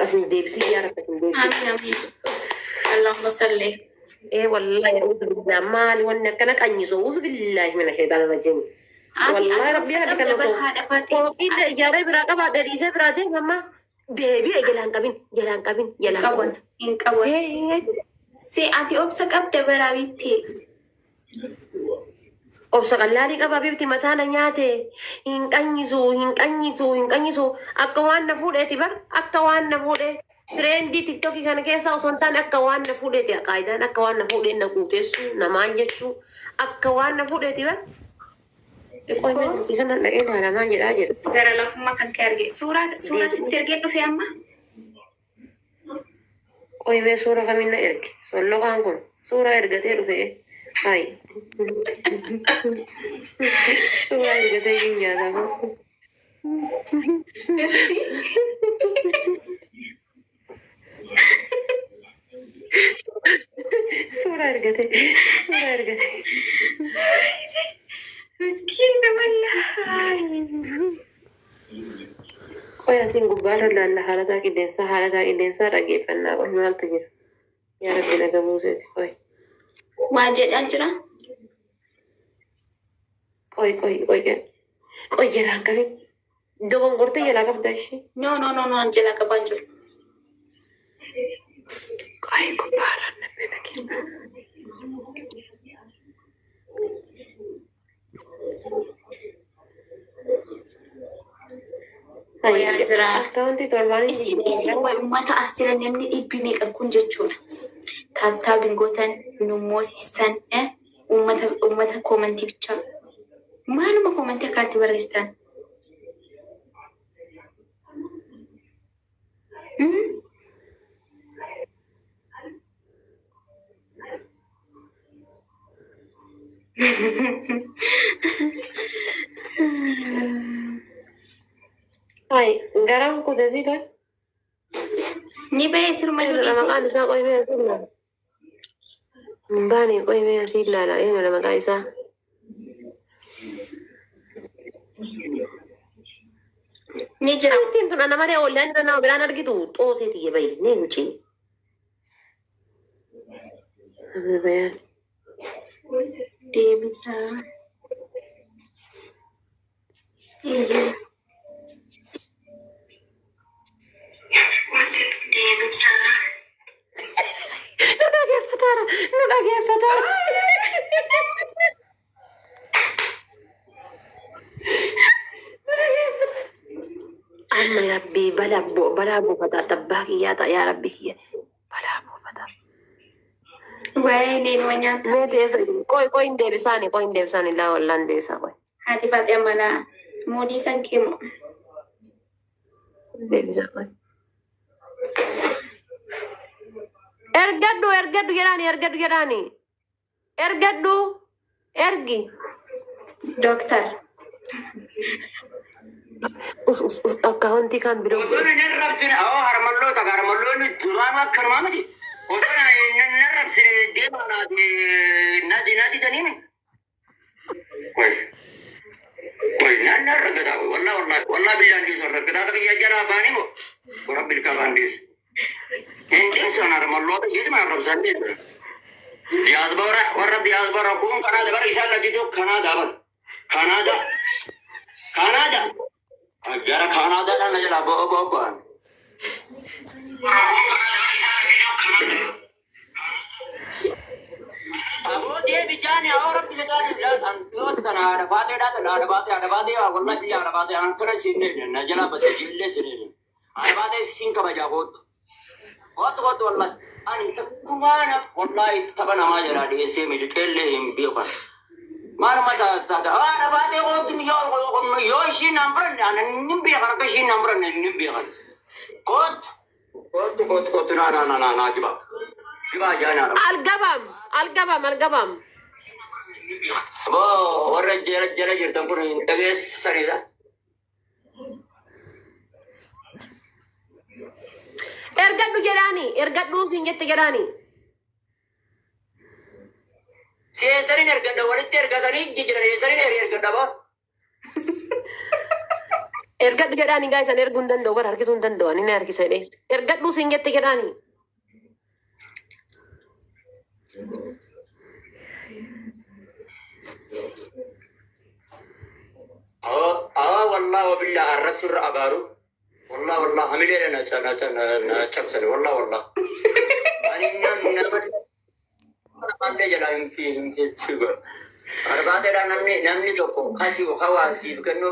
Asin deebisii yaa rabbi asin deebisii. Amiin amiin. Allahumma salli. Ee wallahi a'uudhu billahi maali wanni akkana qanyisu a'uudhu billahi mina shaytaana rajiim. Ati Wallahi ati rabbi obsa yaada qabda kana bar osoo haadha faatee. fooqiillee ijaaree biraa qabaadhe dhiisee biraa deema amma deebi'e jalaan qabin jalaan qabin Hin jalaan qabu qabin. hin qabu. Ee Si ati obsa qabda baraa bitti. Obsa qallaalii qaba bifti mataa na nyaate hin qanyisu hin qanyisu hin qanyisu akka waan na fuudheeti bar akka waan na fuudhee fireendii tiktokii kana keessa osoo hin taane akka waan na fuudheeti qaayidaan akka waan na fuudhee na guuteessuu namaan jechuu akka waan na fuudheeti bar. Qoyma Koo silkii kana dhaqee ilaalamaa jedhaa jedha. gara lafummaa kan kee arge. Suuraa suuraa sitti ergee dhufe amma. Qoymee suura kamiin na erge solloqaan kun suura ergatee dhufe hayi suura ergatee hin nyaatamu. Esti. Suura ergatee suura ergatee. Miskiina wallaahi. Qoy asiin gubbaarra laalla haalataa qilleensaa haalataa qilleensaa dhaggeeffannaa qoy maaltu jira? Yaa Rabbi naga buuseeti qoy. Waa jedhaa jira. Qoy qoy qoy qoy jalaan qabin. Dogongortee jalaa qabda ishee. No no no no jalaa qabaan jiru. Qoy gubbaarra namni dhaggeeffannaa. Wayaa jira. Akkaawuntii torbaan Isin isin way uummata as jira namni dhibbi meeqa kun jechuudha. Taaptaap hin gootan, nu moosistan, uummata uummata koomantii bichaa. Maaluma koomantii akkanatti barreessitan? Hmm? Hayi garaan kutee gaa. Ni bahee sirumayyuu Eenyudha dhiise. maqaan isaa qoy mee asii ilaala. Hin baane qoy mee asii ilaala eenyudha maqaa isaa. Ni jira. Ittiin tun ana malee oollaan irra nama biraan argitu xoosee tiyya bayi nee wucii. Bayaan. Deebisaa. Eeyyee. Deebisaa. Nu dhageeffataara nu dhageeffataara. Amma rabbii balaa balaa buufataa tabbaa kiyyaa ta'a yaa rabbi kiyya balaa buufataa. Waa'ee neenuma nyaata. Mee deebisa qoy qoy hin deebisaani qoy hin deebisaani laa wallaan deebisaa qoy. Haati faatee ammalaa moodii kan kee moo? Deebisaa qoy. Ergadhu ergadhu jedhaani ergadhu jedhaani ergadhu ergi. Dooktar. Us us us akkaawuntii kan biroo Osoo godhe. na narrabsine awoo harmalloota harmalloonni duraanuu akkanumaa miti. Osoo na narrabsine deemaa naati nati nati taniimi. Qoy qoy naan narragataa qoy wallaa wallaa wallaa billaan dhiisu raggataa ta'e jalaa baanii moo rabbi ilkaa dhiisu. Hin dhiisu harmalloota jedhuma arrabsan dhiisu. Diyaasboora warra diyaasboora kun Kanaadaa bara isaan lachituu Kanaadaa bara Kanaadaa Kanaadaa gara Kanaadaadhaan na jalaa bo'oo bo'oo ba'an. Aboo deebi jaani awoo rabbi jedhaani an dhiyooti kana haadha faateedhaa tan haadha faatee haadha faatee wallahi biyya haadha faatee an kana siin na jalaa batte ijoollee siin haadha faatee siin kabajaa kootu kootu kootu wallahi ani takkumaana wallahi tapha namaa jalaa dhiyeessee miliqeellee hin beekan. Maaluma taata haadha faatee kootu yoo ishiin naan biranne ana hin beekan akka ishiin naan biranne hin beekan. Kootu kootu kootu kootu naa naa naa naa jibaa jibaa jaanaa. Algabaam algabaam algabaam. Aboo warra jala jala jirtan kun hin dhageessanidha. Ergadhu jedhaani ergadhu siin jette jedhaani. Seesaniin ergadha walitti ergatanii jiran eessaniin ergadha boo. Ergadhu jedhaani gaa isan erguu hin danda'u bara harkisuu hin danda'u ani na harkisa jedhee. Ergadhu siin jette jedhaani. Awwa wallah wabilla arrabsurra abaaru. Wallah wallah hamileedha na cabsani wallah wallah. Ani nama namallee jalaa hin fiigu. Arbaateedha namni tokko kasi hawaasiif kennu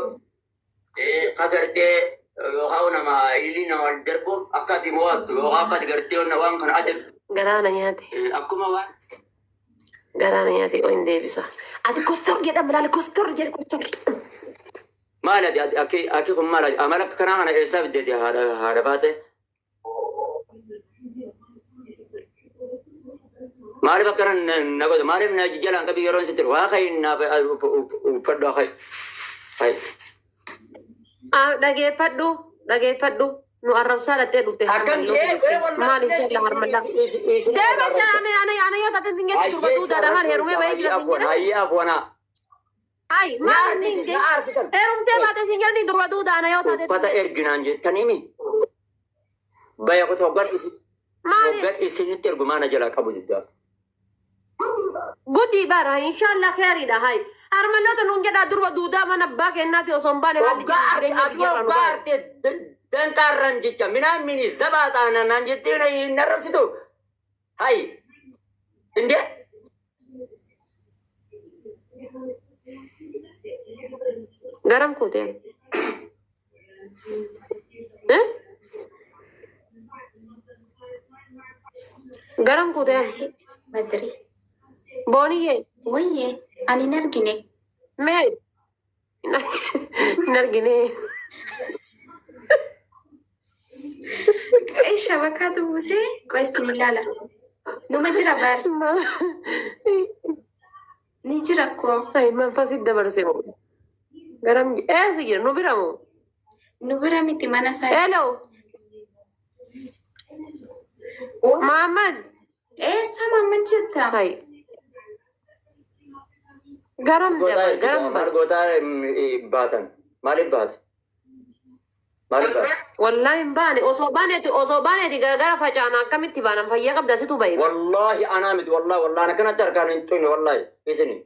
ka gartee yookaan nama illi nama darbu akka ati mo'attu yookaan akka ati gartee waan kana adabdu Garaana nyaate. akkuma waan Garaana nyaate oo hin deebisa. Ati kostor jedhama laala kostor jedhe kostor. Maal ati akki kun maal ati amala akkanaa kana eessaa fiddeeti haadha baate? Maaliif akkana na godha? Maaliif na jalaan qabii yeroo sitti waa kayi na uffadhu kayi. Kayi. Dhageeffadhu dhageeffadhu nu arrabsaa dhattee dhufte Akkam harmalloota dhufte. Maaliif jalla harmallaa? Deema jala ana ana ana yoo taate hin geessu durba duudaadha maal heerumee bahee jira siin jedhani. Hayyee afwanaa. Ay maal inni hin geessu? Heerumtee baate siin jedhani durba duudaa ana yoo taate. Uffata erginaan jettaniimi. Baya kutu hoggan Maali hoggan isinitti ergu maana jalaa qabu diddaa. Gudii bara inshallah khairidha hay. Harmalloota nuun jedhaa durba duudaa mana abbaa kennaati osoo hin baane haalli Hoggaa jireenya ati biyyarraa nu hoggaa baase. arte danqaarran jecha minaan mini zabaaxaana naan jettee hin arrabsitu. Hay. Indee. Garam kuutee. Eh? Garam kuutee. Badri. Booniyyee. Wayyee ani hin argine. Mee. Hin argine. Shabakaatu buusee qo'istiin ilaala. Numa jira bar. Ni jira koo. Ay manfasit dabarse moo. Garam eessa jira nu bira moo? Nu bira miti mana isaa. Hello. Muhammad. Eessa Mahammad jetta? Hay. Garam dabar garam Maal bar. gootaa baatan? Maaliif baate? Maaliif baate? Wallahi hin baane osoo baaneeti gargara facaana akkamitti baanan fayyaa qabda situ bahe. Wallahi anaa miti wallahi wallahi ana kanatti harkaan hin xuyne wallahi isini.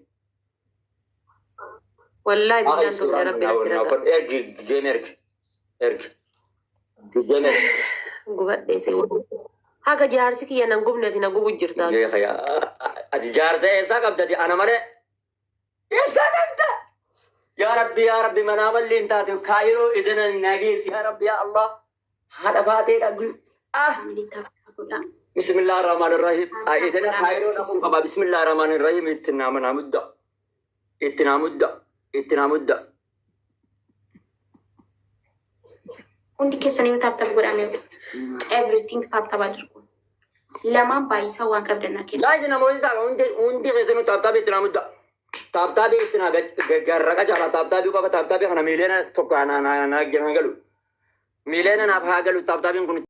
Wallahi biyyaan turte rabbi natti ragaa. Ergi geem ergi ergi geem ergi. Gubadhee si haga jaarsi kiyya nan gubne ati na gubu jirta. Ati jaarsa eessaa qabda ati ana malee eessaa qabda? Yaa Rabbi yaa Rabbi manaa balli hin taate kaayiroo idina nageessi yaa Rabbi yaa Allah haadha baatee dhagu. Ah Family tap godha. Bismillah ar-Rahman ar-Rahim. Idina kaayiroo dhaquun qaba. Bismillah ar-Rahman ar-Rahim itti naa mudda. Itti naa mudda. Itti naa mudda. Hundi keessanii tap tap godhame. Everything tap tap adirgu. Lamaan baay'isaa waan qabdan naa kenna. Guys namoonni isaa hundi keessanuu tap tap itti naa mudda. Tap tap itti naa garraqa jaala tap tap qofa tap tap kana 1,1 naa galu. 1,000,000 naaf haa galu tap tapiin kun.